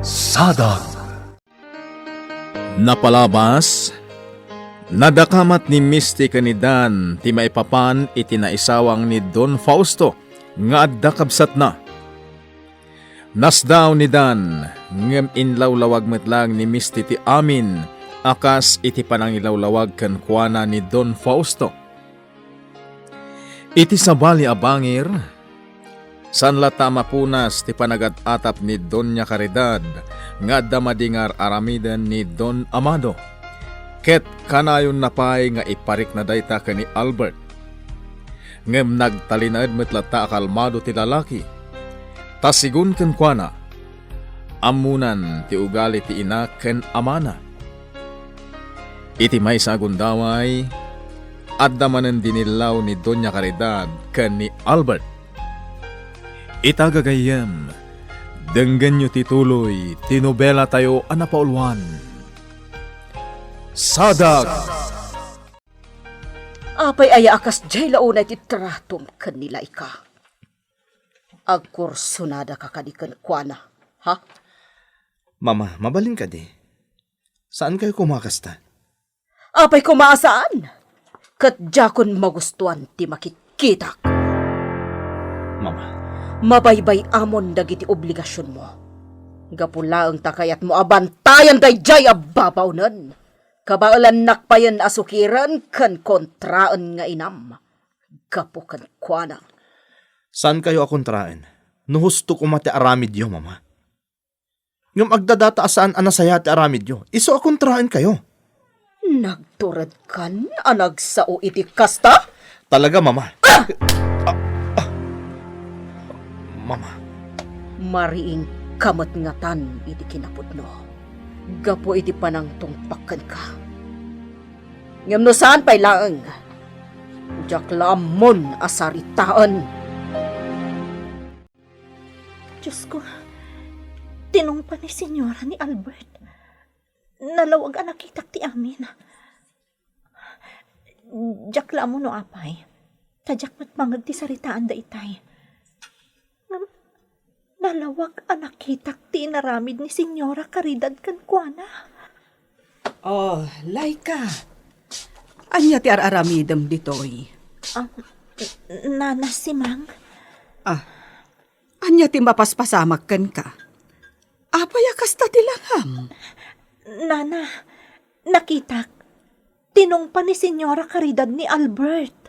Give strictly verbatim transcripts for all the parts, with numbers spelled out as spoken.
Sadag. Napalabas, nadakamat ni Misty ken ni Dan ti maipapan iti naisawang ni Don Fausto nga adda kabsatna. Nasdaaw ni Dan, ngem inlawlawag met laeng ni Misty ti amin a kas iti panangilawlawag kenkuana ni Don Fausto. Iti sabali a bangir, saan latta a mapunas ti panagat-atap ni Doña Caridad nga adda madi nga ar-aramiden ni Don Amado, ket kanayonna pay nga iparikna dayta ken ni Albert. Ngem nagtalinaed met latta a kalmado ti lalaki, ta sigun kenkuana, ammonan ti ugali ti ina ken amana. Iti maysa a gundaway, adda manen dinillaw ni Doña Caridad ken ni Albert. Ita gagayyem, denggenyo ti tuloy ti nobelatayo a napauluan. Sadag! Apay aya a kasdiay la unay ti tratom ken ni Laika? Agkursunadaka kadi kenkuana, ha? Mama, mabalin kadi? Saankayo koma a kasta? Apay koma a saan? Ket diakon magustuan ti makitkitak. Mama. Mabaybay-amon dagiti obligasionmo. Gapu laeng ta kayatmo a bantayan daydiay a babaonen. Kabaelannak payen a sukiren ken kontraen nga inam. Gapu kenkuana. Saankayo a kontraen? No husto koma ti aramidyo, Mama. Ngem agdadata a saan a nasayaat ti aramidyo. Isu a kontraenkayo. Nagturedkan a nagsao iti kasta? Talaga, Mama. Ah! Ah, ah. Mama. Mariingka met ngatan iti kinapudno gapu iti panangtungpakkenka. Ngem no saan pay laeng, diak la ammon a saritaen. Diosko, tinungpa ni Senyora ni Albert. Nalawag a nakitak ti amin. Diak la ammo no apay, ta diak met mangngeg ti saritaan daytay. Ngem nalawag a nakitak ti inaramid ni Senyora Caridad kenkuana. Oh, Laika. Ania ti ar-aramidem ditoy? Ah, Nana Simang. Ah, ania ti mapaspasamak kenka? Apay a kasta ti langam? Nana, nakitak. Tinungpa ni Senyora Caridad ni Albert.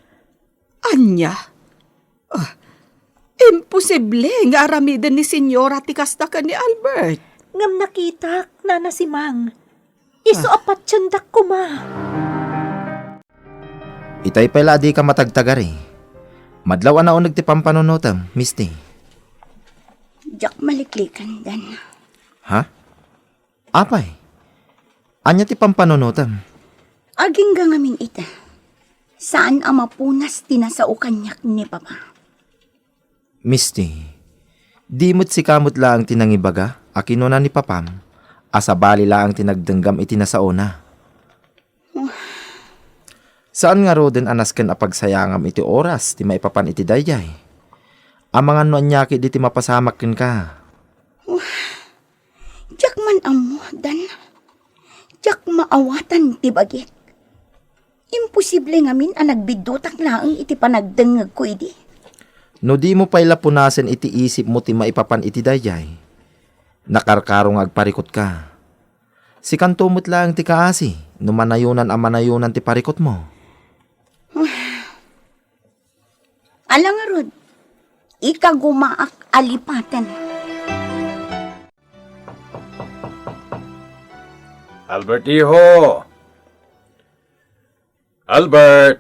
Ania? Ah, imposible nga aramiden ni Senyora ti kasta ken ni Albert. Ngem nakitak, Nana Simang. Isu a patiendak koma. Itay pay la a dika matagtagari. Madlaw a nauneg ti pampanunotem, Misty. Diak maliklikan, Dan. Ha? Apay? Ania ti pampanunotem? Agingga ngamin ita. Saan a mapunas ti nasao kaniak ni Papa. Misty, di met sika met laeng ti nangibaga a kinuna ni Papam a sabali laeng ti nagdenggam iti nasaona. Saan ngaruden a nasken a pagsayangam iti oras ti maipapan iti daydiay? Amangan no ania ketdi ti mapasamak kenka. Diak man ammo, Dan. Diak maawatan ti bagik. Imposible ngamin a nagbiddutak laeng iti panagdengngegko idi. No dimo pay la punasen iti isipmo ti maipapan iti daydiay, nakarkaro nga agparikotka. Sikanto met laeng ti kaasi no manayonan a manayonan ti parikotmo. Ala ngarud, ikagumaak a lipaten. Albert, iho! Albert!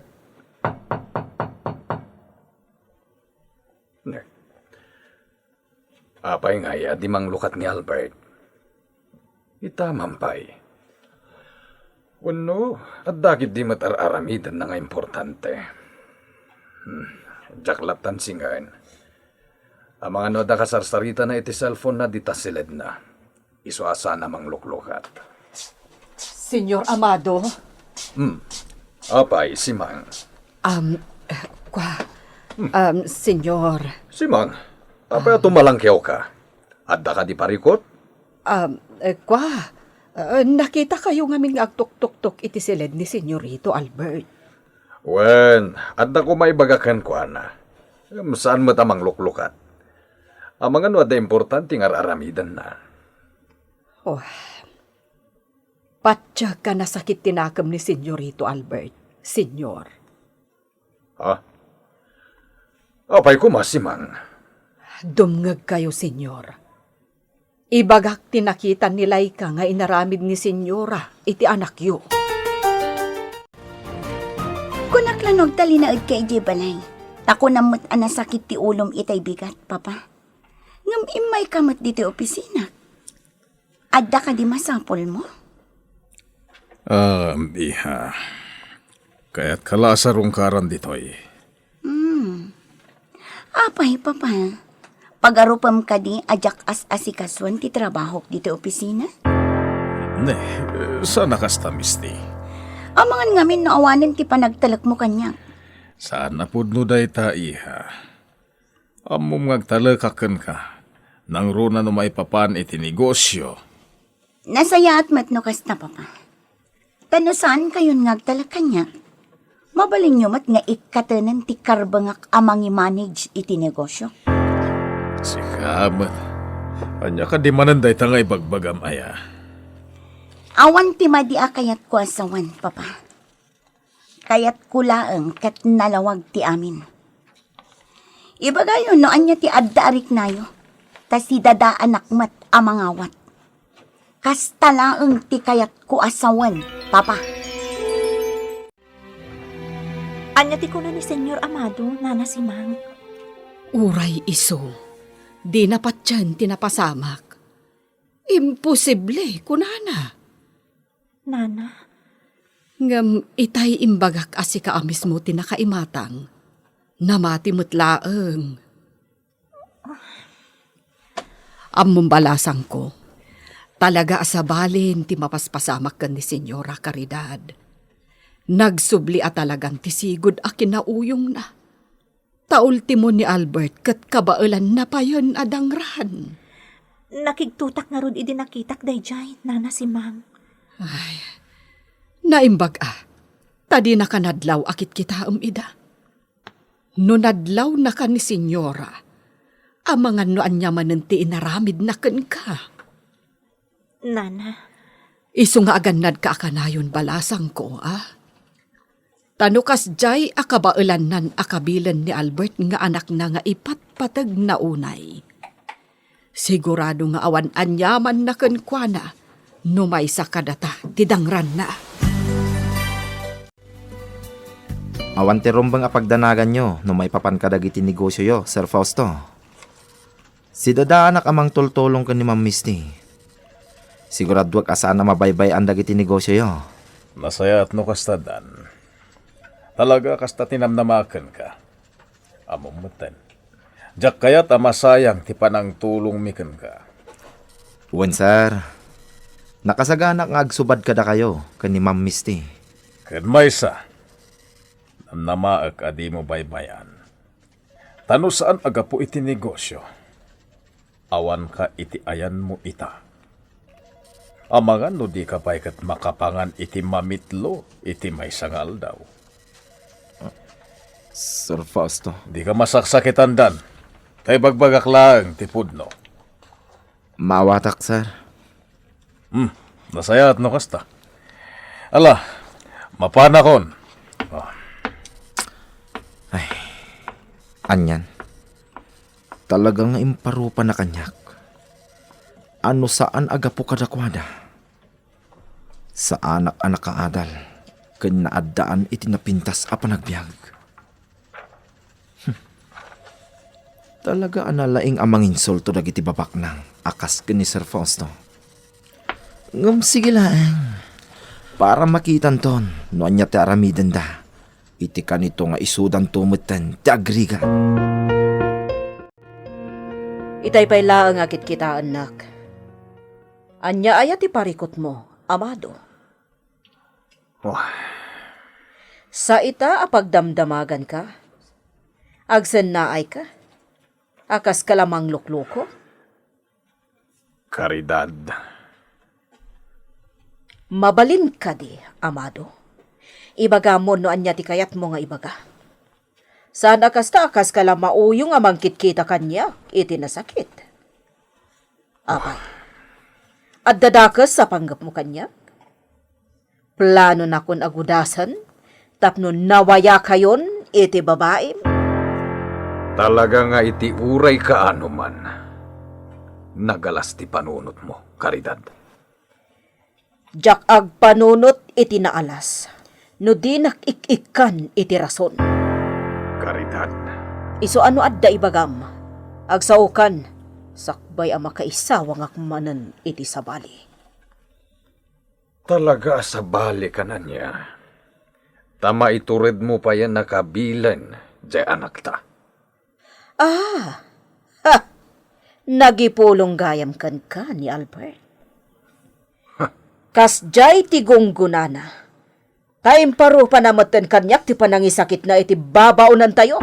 Apay ngay a di manglukat ni Albert? Ita man pay. Wenno, adda ketdi met ar-aramidenna nga importante. Hmm, diak lattan singen. Amangan no adda kasarsaritana iti cellphone-na dita siledna. Isu a saan a mangluklukat. Señor Amado? Hmm. Apay, Simang? Um, kua, um, Señor. Simang, apay a tumalangkewka? Adda kadi parikot? Ah, eh, kwa, ah, nakitakayo ngamin nga agtuktuktok iti siled ni Senyorito Albert. Wen, adda koma ibaga kenkuana. Em, saan met a mangluklukat. Amangan no adda importante nga ar-aramidenna. Oh, patiek a nasakit ti nakem ni Senyorito Albert, Senyor. Ha? Apay koma, Simang? Dumngegkayo, Senyor. Ibagak ti nakita ni Laika nga inaramid ni Senyora iti anakyo. Kunak la no agtalinaedka idiay balay. Ta kunam met a nasakit ti ulom itay bigat, Papa. Ngem immayka met ditoy opisina. Adda kadi masapulmo? Ah, iha. Kayatka la a sarungkaran ditoy. Hmm. Apay, Papa? Pagarupem kadi a diak as-asikasuen ti trabahok ditoy opisina? Ne, saan a kasta, Misty. Amangan ngamin no awanen ti panagtalekmo kaniak. Saan a pudno dayta, iha. Ammom nga agtalekak kenka. Nangruna no maipapan iti negosio. Nasayaat met no kasta, Papa. Ta no saankayon nga agtalek kaniak, mabalinyo met nga ikkatenen ti karbengak a mangimanage iti negosio. Sika met. Ania kadi manen dayta nga ibagbagam, aya? Awan ti madi a kayatko a sawen, Papa. Kayatko laeng ket nalawag ti amin. Ibagayo no ania ti adda a riknayo, ta sidadaanak met a mangawat. Kasta laeng ti kayatko a sawen, Papa. Ania ti kuna ni Senyor Amado, Nana Simang? Uray isu, dina patien ti napasamak. Imposible, kunana. Nana? Ngem itay imbagak a sika a mismo ti nakaimatang. Namati met laeng. Ammom, balasangko, talaga a sabali ti mapaspasamak ken ni Señora Caridad. Nagsubli a talagan ti sigud a kinauyongna. Ta ultimo ni Albert ket kabaelanna payen a dangran. Nakigtutak ngarud idi nakitak daydiay, Nana Simang. Ay, naimbag a, ta dinaka nadlaw a kitkitaem ida. No nadlawnaka ni Señora, amangan no ania manen ti inaramidna kenka. Nana. Isu nga agannadka a kanayon, balasangko, a? Ta no kasdiay a kabaelannan a kabilen ni Albert nga anakna nga ipatpategna unay, sigurado nga awan aniamanna kenkuana no maysa kadata ti dangranna. Awan ti rumbeng a pagdanaganyo no maipapan kadagiti negosioyo, Sir Fausto. Sidadaanak a mangtultulong ken ni Ma'am Misty. Siguraduak a saan a mabaybay-an dagiti negosioyo. Nasayaat no kasta, Dan. Talaga, kasta ti namnamaek kenka. Ammom metten, diak kayat a masayang ti panangtulongmi kenka. Wen, sir. Nakasaganak nga agsubad kadakayo ken ni Ma'am Misty. Ken maysa, namnamaek a dimo baybay-an. Ta no saan a gapu iti negosio, awanka iti ayanmo ita. Amangan no dika pay ket makapangan iti mamitlo iti maysa nga aldaw. Sir Fausto. Dika masaksakitan, Dan. Ta ibagbagak laeng ti pudno. Maawatak, sir. Hmm, nasayaat no kasta. Ala, mapanakon. Oh. Ay, anian. Talaga nga imparupana kaniak. A no saan a gapu kadakuada, saanak a nakaadal ken naaddaan iti napintas a panagbiag. Hmm. Talaga a nalaing a manginsulto dagiti babaknang a kas ken ni Sir Fausto. Ngem sige laeng, para makitanton no ania ti aramidenda iti kanito nga isudanto metten ti agrigat. Itay pay laeng a kitkitaennak. Ania aya ti parikutmo, Amado? Oh. Sa ita a pagdamdamaganka? Agsennaayka? A kaska la manglukluko? Caridad. Mabalin kadi, Amado? Ibagamon no ania ti kayatmo nga ibaga. Saan a kasta a kaska la mauyong a mangkitkita kaniak iti nasakit. Apay, adda dakes a panggepmo kaniak? Planonakon a gudasen tapno nawayakayon iti babaim? Talaga nga iti uray kaano man, nagalas ti panunotmo, Caridad. Diak agpanunot iti naalas no dinak ik-ikkan iti rason. Caridad. Isu a no adda ibagam, agsaokan, sakbay a makaisawangak manen iti sabali. Talaga a sabali kan ania? Ta maituredmo payen a kabilen diay anakta. Ah! Ha! Nagipulong gayam kenka ni Albert. Kasdiay ti gunggonana. Ta imparupana metten kaniak ti panangisakitna iti babaonantayo.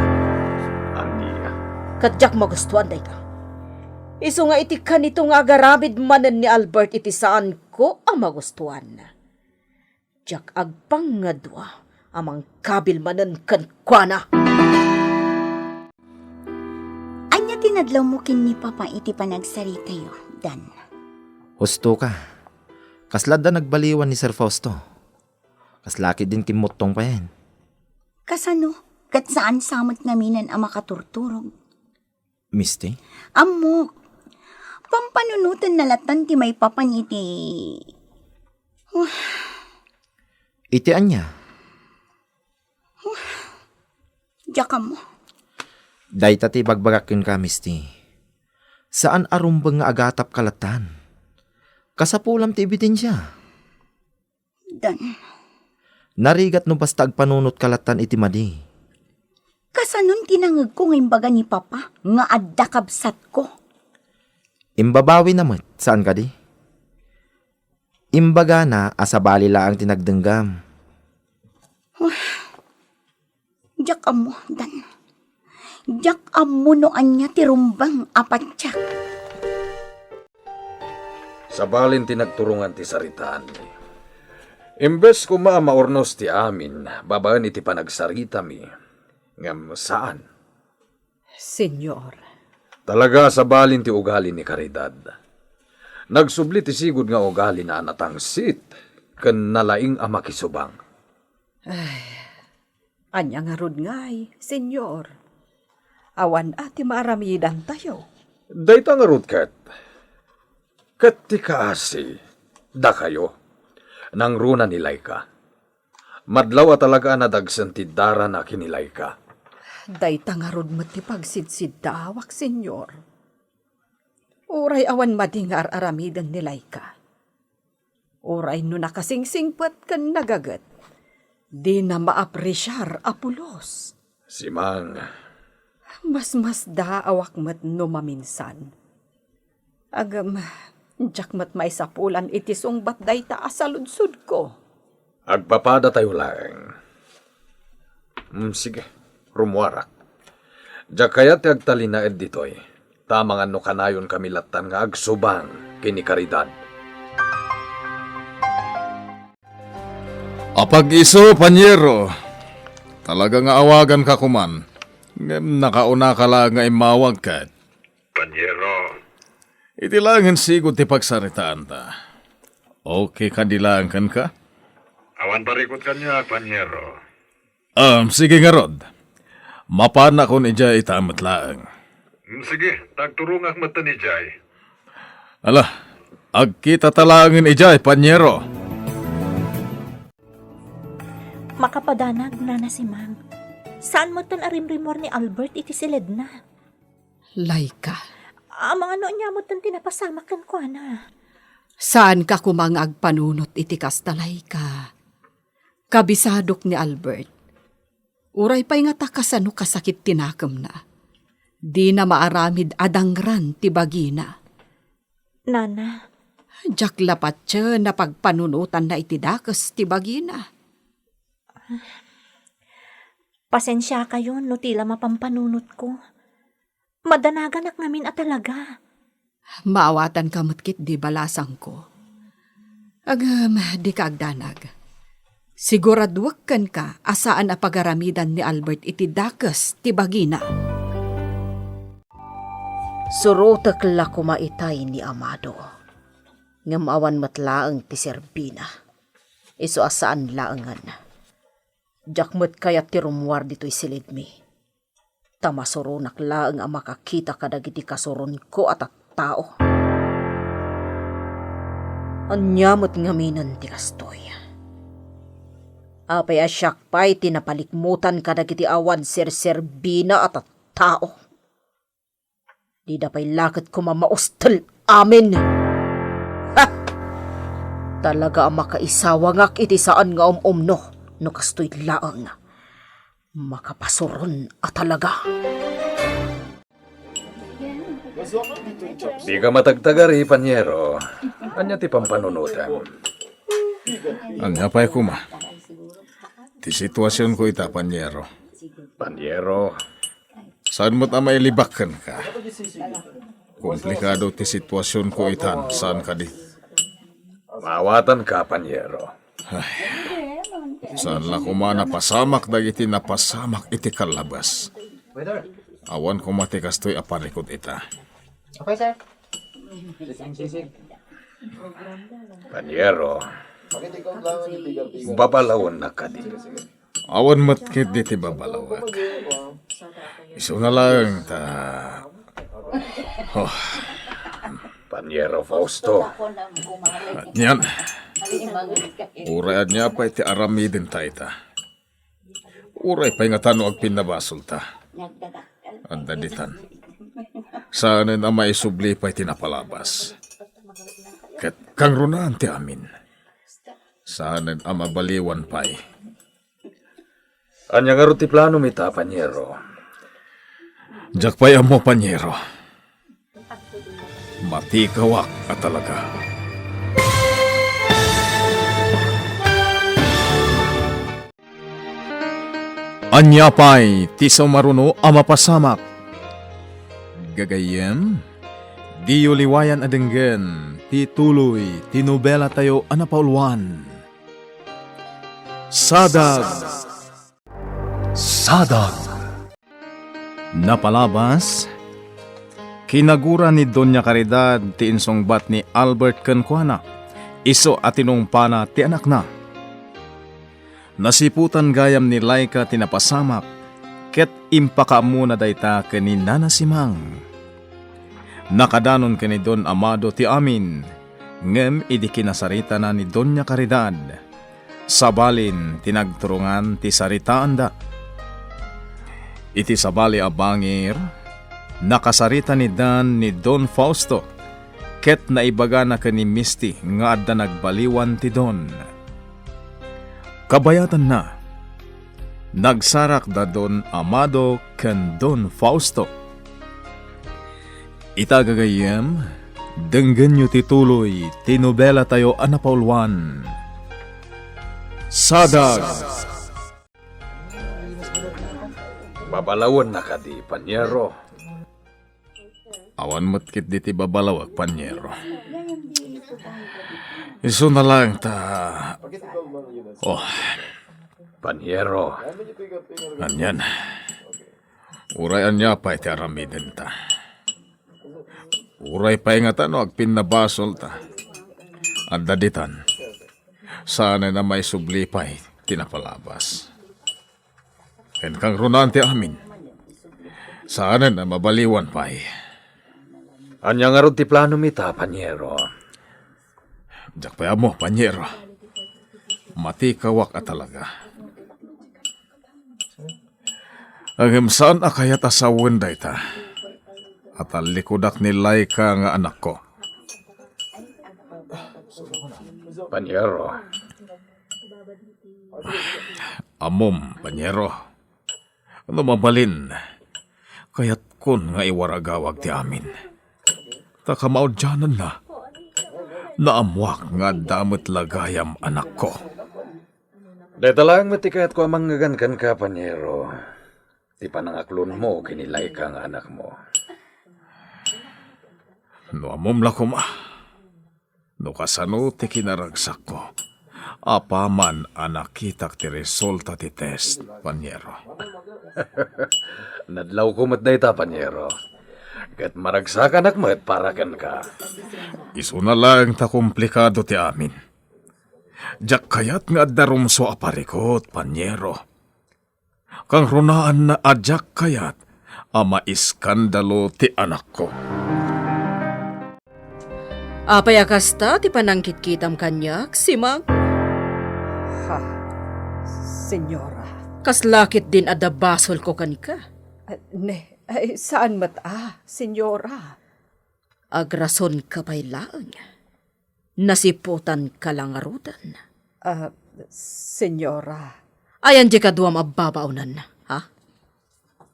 Ania? Ket diak magustuan dayta. Isu nga iti kanito nga agaramid manen ni Albert iti saanko a magustuan. Diak agpangngadua a mangkabil manen kenkuana. Ania ti nadlawmo ken ni Papa iti panagsaritayo, Dan? Husto ka. Kasla adda nagbaliwan ni Sir Fausto. Kasla ketdin kimmuttong payen. Kasano? Ket saan sa met ngaminen a makaturturog. Misti? Ammok. Pampanunotenna lattan ti maipapan iti, iti ania? Diak ammo. Dayta ti ibagbagak kenka, Misti. Saan a rumbeng nga agatapka lattan. Kasapulam ti ebidensia. Dan. Narigat no basta agpanunotka lattan iti madi. Kasanon ti nangegko nga imbaga ni Papa nga adda kabsatko? Imbabawina met, saan kadi? Imbagana a sabali laeng ti nagdenggam. Diak ammo, Dan. Diak ammo no ania ti rumbeng a patiek. Sabalin ti nagturongan ti saritaanmi. Imbes koma a maurnos ti amin babaen iti panagsaritami, ngem saan. Señor. Talaga a sabalin ti ugali ni Caridad. Nagsubli ti sigud nga ugalina a natangsit ken nalaing a makisubang. Ay, ania ngarud ngay, Señor? Awan a ti maaramidantayo. Dayta ngarud ket, ket ti kaasi, dakayo, nangruna ni Laika. Madlaw a talaga a nadagsen ti darana ken ni Laika. Dayta ngarud met ti pagsidsiddaawak, Señor. Uray awan madi nga ar-aramiden ni Laika. Uray no nakasingsingpet ken nagaget, dina maapresiar a pulos. Simang. Masmasdaawak met no maminsan. Agem, diak met maisapulan iti sungbat dayta a saludsodko. Agpapadatayo laeng. Mm, sige, rummuarak. Diak kayat ti agtalinaed ditoy, ta amangan no kanayonkami lattan nga agsubang ken ni Caridad. Apag-isu, panyero. Talaga nga awaganka koman, ngem nakaunaka laeng nga immawag ket. Panyero. Iti laengen sigud ti pagsaritaanta. Okay kadi laeng kenka? Awan parikut kaniak, panyero. Um, sige ngarud. Mapanakon idiay ita met laeng. Mm, sige, ta agturongak metten idiay. Ala, agkitata laengen idiay, panyero. Makapadanag, Nana Simang. Saan metten a rimrimmuar ni Albert iti siledna? Laika. Amangan no ania metten ti napasamak kenkuana. Saanka koma nga agpanunot iti kasta, Laika. Kabisadok ni Albert. Uray pay ngata kasano kasakit ti nakemna, dina maaramid a dangran ti bagina. Nana. Diak la patien a pagpanunotanna iti dakes ti bagina. Pasensiakayon no ti la mapampanunotko. Madanaganak ngamin a talaga. Maawatanka met ketdi balasangko. Ngem, dika agdanag. Siguraduek kenka a saan a pagaramidan ni Albert iti dakes ti bagina. Surotek la koma itay ni Amado. Ngem awan met laeng ti serbina. Isu a saan laengen. Diak met kayat ti rummuar ditoy silidmi. Ta masuronak laeng a makakita kadagiti kasuronko a tattao. Ania met ngaminen ti kastoy? Apay a siak pay ti napalikmutan kadagiti awan serserbina a tattao? Dida pay la ket koma maustel amin. Ha! Talaga a makaisawangak iti saan nga um-umno no kastoy laeng. Makapasuron a talaga. Dika matagtagari, panyero. Ania ti pampanunotem? Ania pay koma? Ti situasionko ita, panyero. Panyero. Saan met a mailibak kenka. Komplikado ti situasionko itan, saan kadi? Maawatanka, panyero. Ay, saan la koma napasamak dagiti napasamak iti kallabas. Awan koma ti kastoy a parikut ita. Okay, sir. Panyero, babalawennak kadi? Awan met ketdi ti babalawek. Isuna laeng ta, oh. Panyero Fausto. Anian. Uray ania pay ti aramidenta ita. Uray pay ngata no agpinnabasolta. Adda ditan. Saanen a maisubli pay ti napalabas. Ket kangrunaan ti amin. Saanen a mabaliwan pay. Ania ngarud ti planom ita, panyero? Diak pay ammo, panyero. Matikawak a talaga. Ania pay ti sumaruno a mapasamak? Gagayyem, diyo liwayan a denggen ti tuloy ti nobelatayo a napauluan. Sadag. Sadag. Napalabas, kinagura ni Doña Caridad ti insungbat ni Albert kenkuana, isu a tinungpana ti anakna. Nasiputan gayam ni Laika ti napasamak, ket impakaammona dayta ken ni Nana Simang. Nakadanon ken ni Don Amado ti amin, ngem idi kinasaritana ni Doña Caridad, sabalin ti nagturongan ti saritaanda. Iti sabali a bangir, nakasarita ni Dan ni Don Fausto, ket naibagana ken ni Misty nga adda nagbaliwan ti don. Kabayatanna, nagsarak da Don Amado ken Don Fausto. Ita gagayyem, denggenyo ti tuloy ti nobelatayo a napauluan. Sadag! Babalawennak kadi, panyero? Awan met ketdi ti babalawek, panyero. Isuna laeng ta, oh. Panyero. Anian. Uray ania pay ti aramidenta. Uray pay ngata no agpinnabasolta. Adda ditan. Saanen a maisubli pay ti napalabas. Ken kangrunaan ti amin. Saanen a mabaliwan pay. Ania ngarud ti planom ita, panyero? Diak pay ammo, panyero. Matikawak a talaga. Ngem saan a kayat a sawen dayta. A tallikudak ni Laika nga anakko. Panyero. Ammom, panyero. No mabalin, kayatkon nga iwaragawag ti amin. Ta kamaudiananna, naammoak nga adda met la gayam anakko. Dayta laeng met ti kayatko a mangngegana kenka, panyero, ti panangaklonmo ken ni Laika nga anakmo. No ammom la koma, no kasano ti kinaragsakko, apaman a nakitak ti resulta ti test, Panyero. Nadlawko met dayta, Panyero. Ket maragsakanak met para kenka. Isuna laeng ta komplikado ti amin. Diak kayat nga adda rumsua a parikut, Panyero. Kangrunaanna a diak kayat a maiskandalo ti anakko. Apay a kasta ti panangkitkitam kaniak, Simang? Ha, Senyora. Kasla ketdin adda basolko kenka? Ah, ne, ay, saan met a, Senyora. Agrasonka pay laeng. Nasiputanka la ngaruden. Ah, Senyora. Ayan di kaduam a babaonan, ha?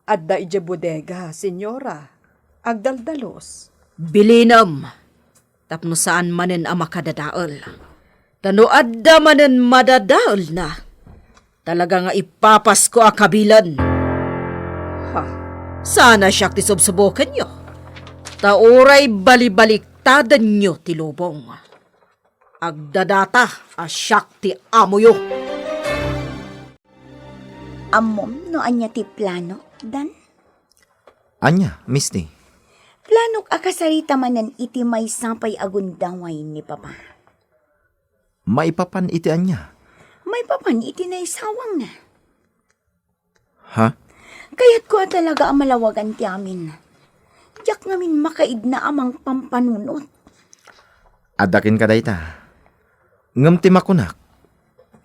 Adda idiay bodega, Senyora. Agdaldalus. Bilinem, tapno saan manen a makadadael. Ta no adda manen madadaelna, talaga nga ipapasko a kabilen. Ha? Saan a siak ti subsubokenyo. Ta uray balibaliktadenyo ti lubong. Agdadata a siak ti amoyo. Ammom no ania ti planok, Dan? Ania, Misty? Planok a kasarita manen iti maysa pay a gundaway ni Papa. Maipapan iti ania? Maipapan iti naisawangna. Ha? Kayatko a talaga a malawagan ti amin. Diak ngamin makaidna a mangpampanunot. Adda kenka dayta. Ngem ti makunak,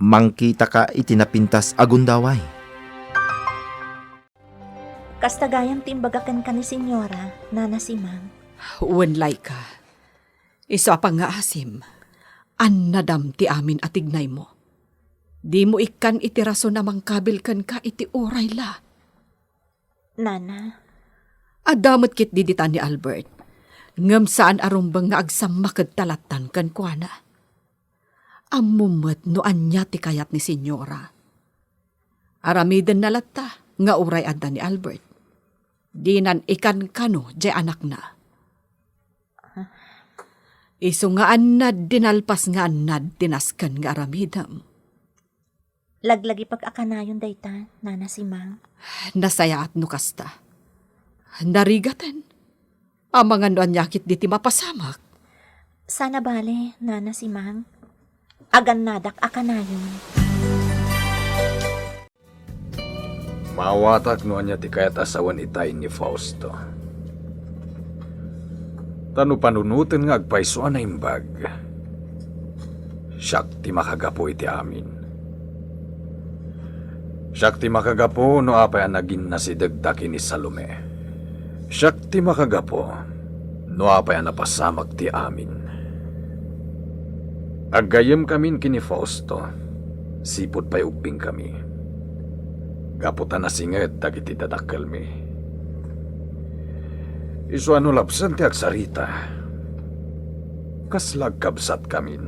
mangkitaka iti napintas a gundaway. Kasta gayam ti imbaga kenka ni Senyora, Nana Simang. Wen, Laika. Isu a pangngaasim, annadam ti amin a tignaymo. Dimo ikkan iti rason a mangkabil kenka iti uray la. Nana. Adda met ketdi ditan ni Albert, ngem saan a rumbeng nga agsammaked ta lattan kenkuana. Ammom met no ania ti kayat ni Senyora. Aramidenna latta nga uray adda ni Albert. Dinan ikankano diay anakna. Isu nga annad ti nalpas nga annad ti nasken nga aramidem. Laglagipek a kanayon dayta, Nana Simang. Nasayaat no kasta. Narigaten. Amangan no ania ketdi ti mapasamak. Saan a bale, Nana Simang. Agannadak a kanayon. Maawatak no ania ti kayat a sawen itay ni Fausto. Ta no panunoten nga agpayso a naimbag, siak ti makagapu iti amin. Siak ti makagapu no apay a naginnasidegda ken ni Salome. Siak ti makagapu no apay a napasamak ti amin. Aggayyemkamin ken ni Fausto, sipud pay ubbingkami. Gapu ta nasinget dagiti dadakkelmi. Isu a no lapsen ti agsarita, kasla agkabsatkamin.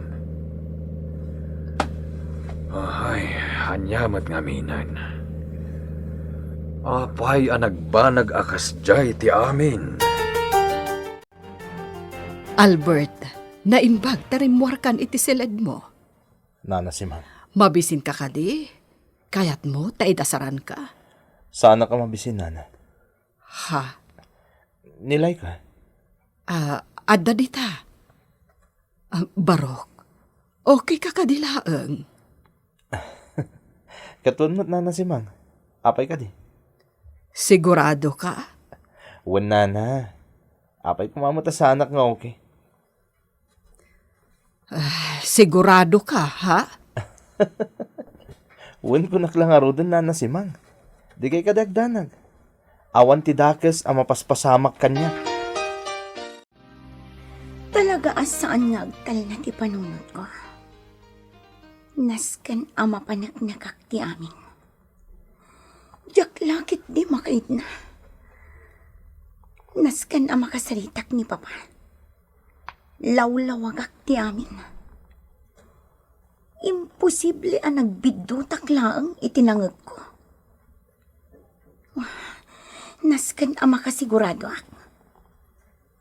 Ay, ania met ngaminen? Apay a nagbanag a kasdiay ti amin? Albert, naimbag ta rimmuarkan iti siledmo. Nana Simang. Mabisinka kadi? Kayatmo ta idasaranka? Saanak a mabisin, Nana. Ha? Ni Laika? Ah, adda dita. Ah, Barok, okay ka kadi laeng? Ket wen met, Nana Simang. Apay kadi? Sigurado ka? Wen, Nana. Apay koma met a saanak nga okay? Ah, sigurado ka, ha? Wen, kunak la ngaruden, Nana Simang. Dikay kadi agdanag. Awan ti dakes a mapaspasamak kaniak. Talaga a saan nga agtalna ti panunotko. Nasken a mapaneknekak ti amin. Diak la ketdi makaidna. Nasken a makasaritak ni Papa. Lawlawagak ti amin. Imposible a nagbiddutak laeng iti nangegko. Nasken a makasiguradoak.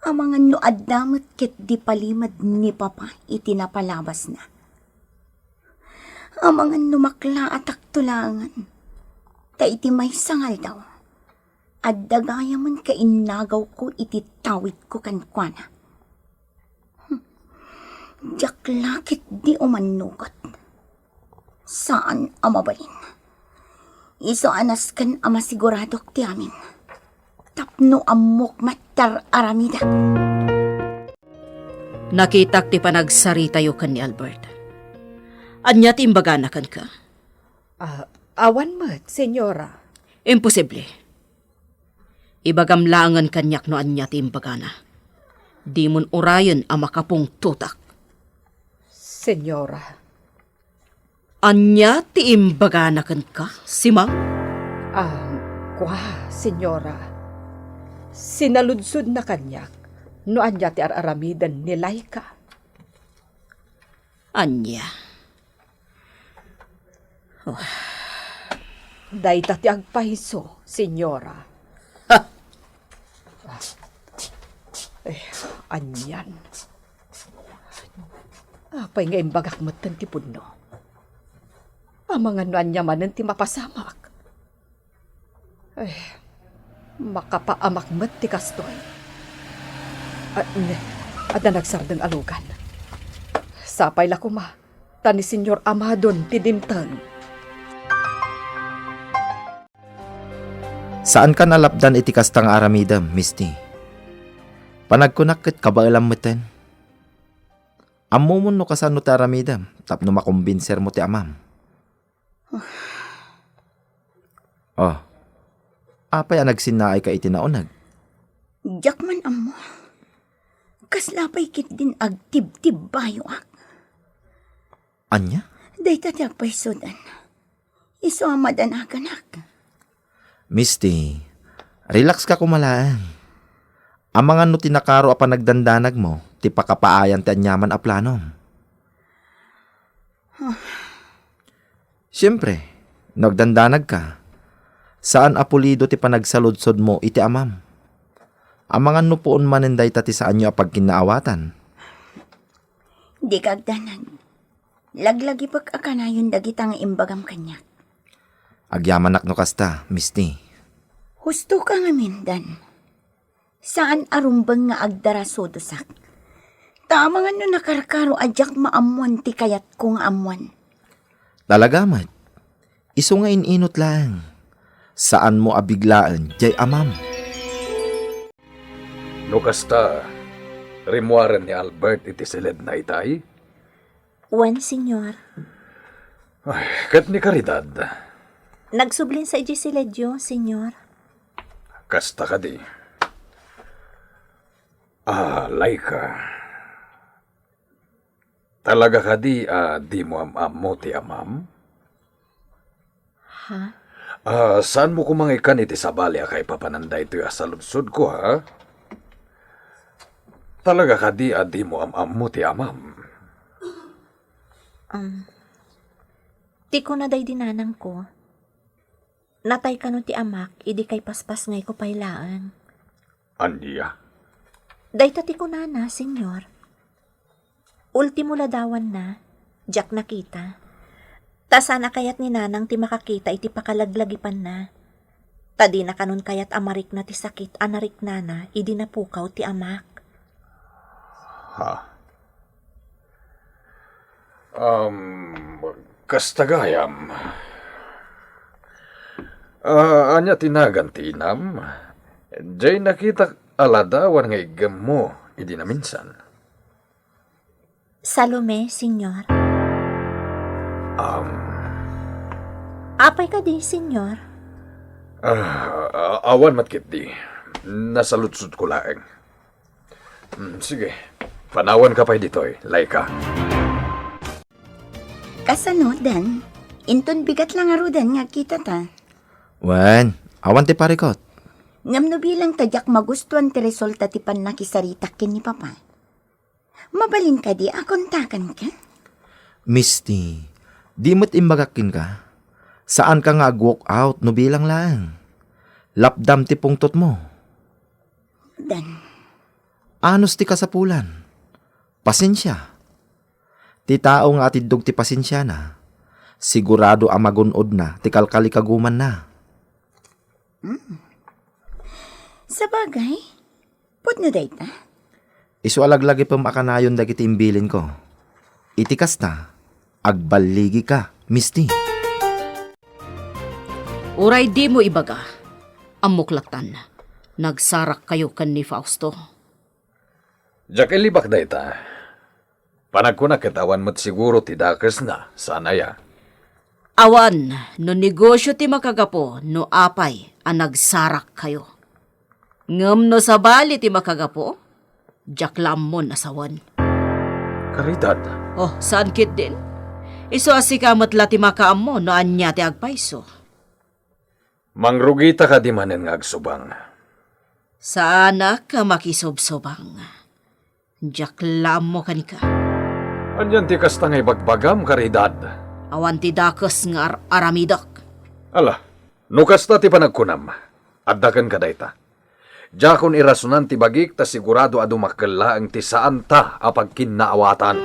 Amangan no adda met ketdi palimed ni Papa iti napalabasna. Amangan no maklaatakto laengen, ta iti maysa nga aldaw, adda gayamen kainnagawko iti tawidko kenkuana. Diak la ketdi umannugot. Saan a mabalin. Isu a nasken a masiguradok ti amin. Tapno ammok met ti ar-aramidek. Nakitak ti panagsaritayo ken ni Albert. Ania ti imbagana kenka? Ah, awan met, senyora. Imposible. Ibagam laengen kaniak no ania ti imbagana. Dimon urayen a makapungtotak. Senyora. Ania ti imbagana kenka, Simang? Ah, kua, senyora. Sinaludsodna kaniak no ania ti ar-aramiden ni Laika. Ania? Oh. Dayta ti agpayso, senyora. Ha! Eh, anian? Apay nga imbagak metten ti pudno? Amangan no ania manen ti mapasamak. Eh, makapaamak met ti kastoy. Ah, ne, adda nagsardeng a lugan. Sapay la koma, ta ni Señor Amadon ti dimteng. Saankan a lapdan iti kasta nga aramidem, Misty. Panagkunak ket kabaelam metten. Ammomon no kasano ti aramidem tapno makombinsermo ti amam. Oh. Apay a nagsinnaayka iti nauneg? Diak man ammo. Kasla pay ketdin agtibtibbayoak. Ania? Dayta ti agpaysoden. Isu a madanaganak. Misty, relax ka koma laeng. Amangan no ti nakaro a panagdandanagmo ti pakapaayan ti aniaman a planom. Siempre, no agdandanagka, saan a pulido ti panagsaludsodmo iti amam. Amangan no puon manen dayta ti saanyo a pagkinnaawatan. Dika agdanag. Laglagipek a kanayon dagita nga imbagam kaniak. Agyamanak no kasta, Misty. Husto ka ngamin, Dan. Saan a rumbeng nga agdarasudosak. Ta amangan no nakarkaro a diak maammoan ti kayatko nga ammoan. Talaga met. Isu nga in-inut laeng. Saanmo a biglaen diay amam. No kasta, rimmuaren ni Albert iti siledna itay? Wen, Señor. Ay, ket ni Caridad? Nagsublin sa idiay siledyo, Señor. Kasta kadi. Ah, Laika. Talaga kadi a dimo am-ammo ti amam? Ha? Ah, saanmo koma nga ikkan iti sabali a kaipapanan daytoy a saludsodko, ha? Talaga kadi a dimo am-ammo ti amam? Um, ti kuna daydi nanangko, natay kano ti amak idi kaipaspasngayko pay laeng. Ania? Dayta ti kunana, Señor. Ultimo ladawanna, diak nakita. Ta saan a kayat ni Nanang ti makakita iti pakalaglagipanna. Ta dina kanon kayat a marikna ti sakit a nariknana idi napukaw ti amak. Ha? Um, kasta gayam. Ah, ania ti nagan ti inam? Diay nakitak a ladawan nga iggemmo idi naminsan. Salome, Señor. Um. Apay kadi, Señor? Ah, a-, awan met ketdi. Nasaludsodko laeng. Hmm, sige. Panawanka pay ditoy, Laika. Kasano, Dan? Inton bigat la ngaruden nga agkitata? Wen, awan ti parikut. Ngem no bilang ta diak magustuan ti resulta ti pannakisaritak ken ni Papa, mabalin kadi a kontakanka? Misty, di met imbagak kenka. Saanka nga ag-walk out no bilang laeng. Lapdam ti pungtotmo. Dan, Anus ti kasapulan? Pasensia. Ti tao nga atiddog ti pasensiana, sigurado a magun-odna ti kalkalikagumanna. Sabagay, pudno dayta. Isu a laglagipem a kanayon dagiti imbilinko. Iti kasta, agballigika, Misti. Uray dimo ibaga, ammok lattan, nagsarakkayo ken ni Fausto. Diak ilibak dayta. Panagkunak ket awan met siguro ti dakesna, saan aya? Awan no negosio ti makagapu no apay a nagsarakkayo. Ngem no sabali ti makagapu, diak la ammon a sawen. Karidad. Oh, saan ketdin? Isu a sika met la ti makaammo no ania ti agpayso. Mangrugita kadi manen nga agsubang? Saanak a makisubsubang. Diak la ammo kenka. Anian ti kasta nga ibagbagam, Karidad? Awan ti dakes nga ar-aramidek. Ala, no kasta ti panagkunam, adda kenka dayta. Diakon irasonan ti bagik ta sigurado a dumakkel laeng ti saanta a pagkinnaawatan.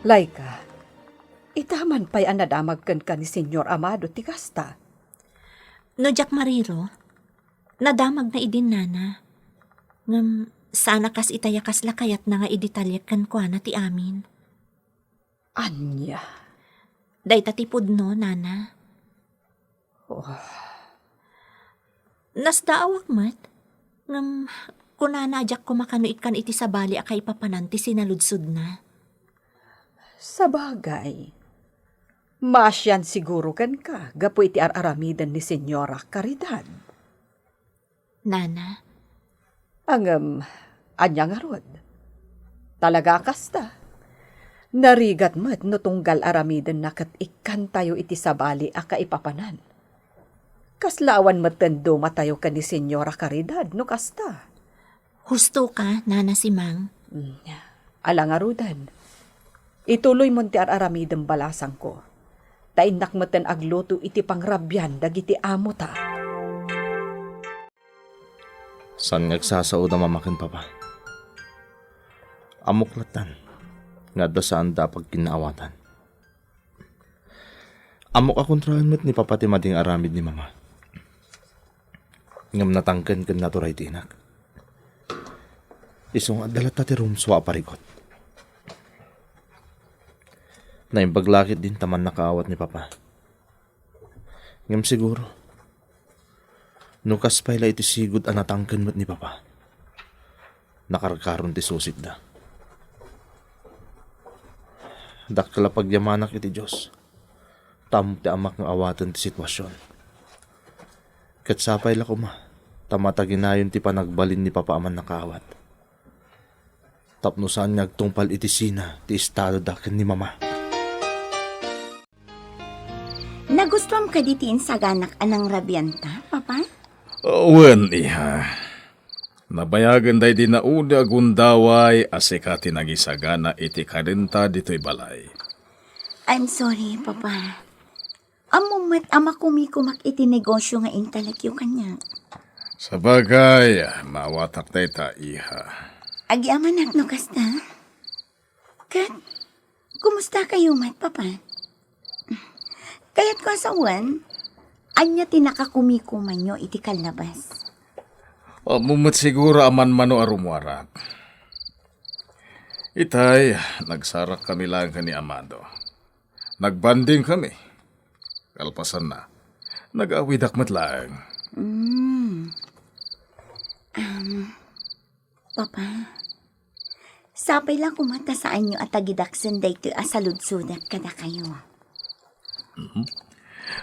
Laika, ita man pay a nadamag kenka ni Señor Amado ti kasta. No diak mariro, nadamagna idin, nana. Ngem saan a kas ita a kasla kayatna nga idetallek kenkuana ti amin. Ania? Dayta ti pudno, nana. Oh. Nasdaawak met, ngem kunana a diak koma kano ikkan iti sabali a kaipapanan ti sinaludsodna. Sabagay, maasian siguro kenka gapu iti ar-aramiden ni Señora Caridad. Nana. Ngem, ania ngarud? Talaga a kasta. Narigat met no tunggal aramidenna ket ikkantayo iti sabali a kaipapanan. Kasla awan metten dumatayo ken ni Señora Caridad no kasta. Husto ka, Nana Simang. Mm. Ala ngaruden, ituloymon ti ar-aramidem balasangko, ta innak metten agluto iti pangrabian dagiti amota. Saan nga agsasaoda, Mama ken Papa. Ammok lattan nga adda saanda a pagkinnaawatan. Ammok a kontraen met ni Papa ti madi nga aramid ni Mama. Ngem natangken ken naturay ti inak. Isu nga adda latta ti rumsua a parigot. Naimbag la ketdin ta mannakaawat ni Papa. Ngem siguro, no kas pay la iti sigud a natangken met ni Papa, nakarkaron ti susikda. Dakkel a pagyamanak iti Dios, ta ammok ti Amak nga awaten ti situasion. Ket sapay la koma ta mataginayon ti panagbalin ni Papa a mannakaawat, tapno saan nga agtungpal iti sina ti estadoda ken ni Mama. Nagustuam kadi ti insaganak a nangrabianta, Papa? Wen, iha. Nabayagen daydi naudi a gundaway a sika ti nangisagana iti kadenta ditoy balay. I'm sorry, Papa. Ammom met a makumikumak iti negosio nga intalekyo kaniak. Sabagay, maawatak dayta, iha. Agyamanak no kasta. Ket, kumusta kayo met, Papa? Kayatko a sawen, ania ti nakakumikumanyo iti kallabas? Ammom met siguro a manmano a rumuarak. Itay, nagsarak kami laeng ken ni Amado. Nagbanding kami. Kalpasanna, nag-awidak met laeng. Mm. Um, Papa, sapay la koma ta saanyo a tagidaksen daytoy a saludsodak kadakayo. Mhm.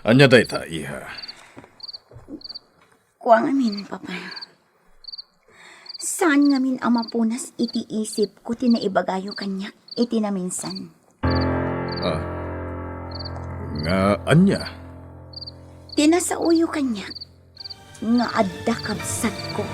Ania dayta, iha? Kua ngamin, Papa. Saan ngamin a mapunas iti isipko ti naibagayo kaniak iti naminsan. Ah, nga ania? Ti nasaoyo kaniak nga adda kabsatko.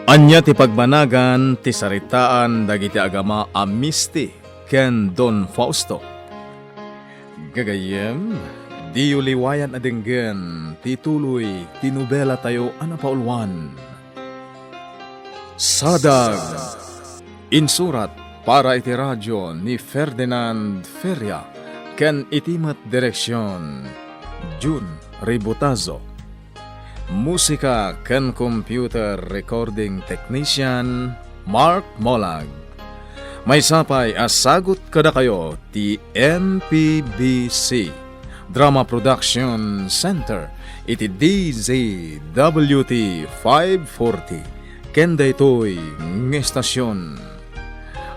Ania ti pagbanagan ti saritaan dagiti agama a Misti ken Don Fausto? Gagayyem, Diyo liwayan a denggen ti tuloy ti nobelatayo a napauluan. Sadag. Insurat para iti radio ni Ferdinand Feria ken iti met direksion, Jun Ributazo. Musika ken computer recording technician, Mark Molag. Maysa pay a sagut kadakayo ti M P B C Drama Production Center iti D Z W T five forty ken daytoy nga estasion.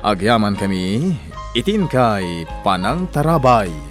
Agyamankami iti inkay panangtarabay.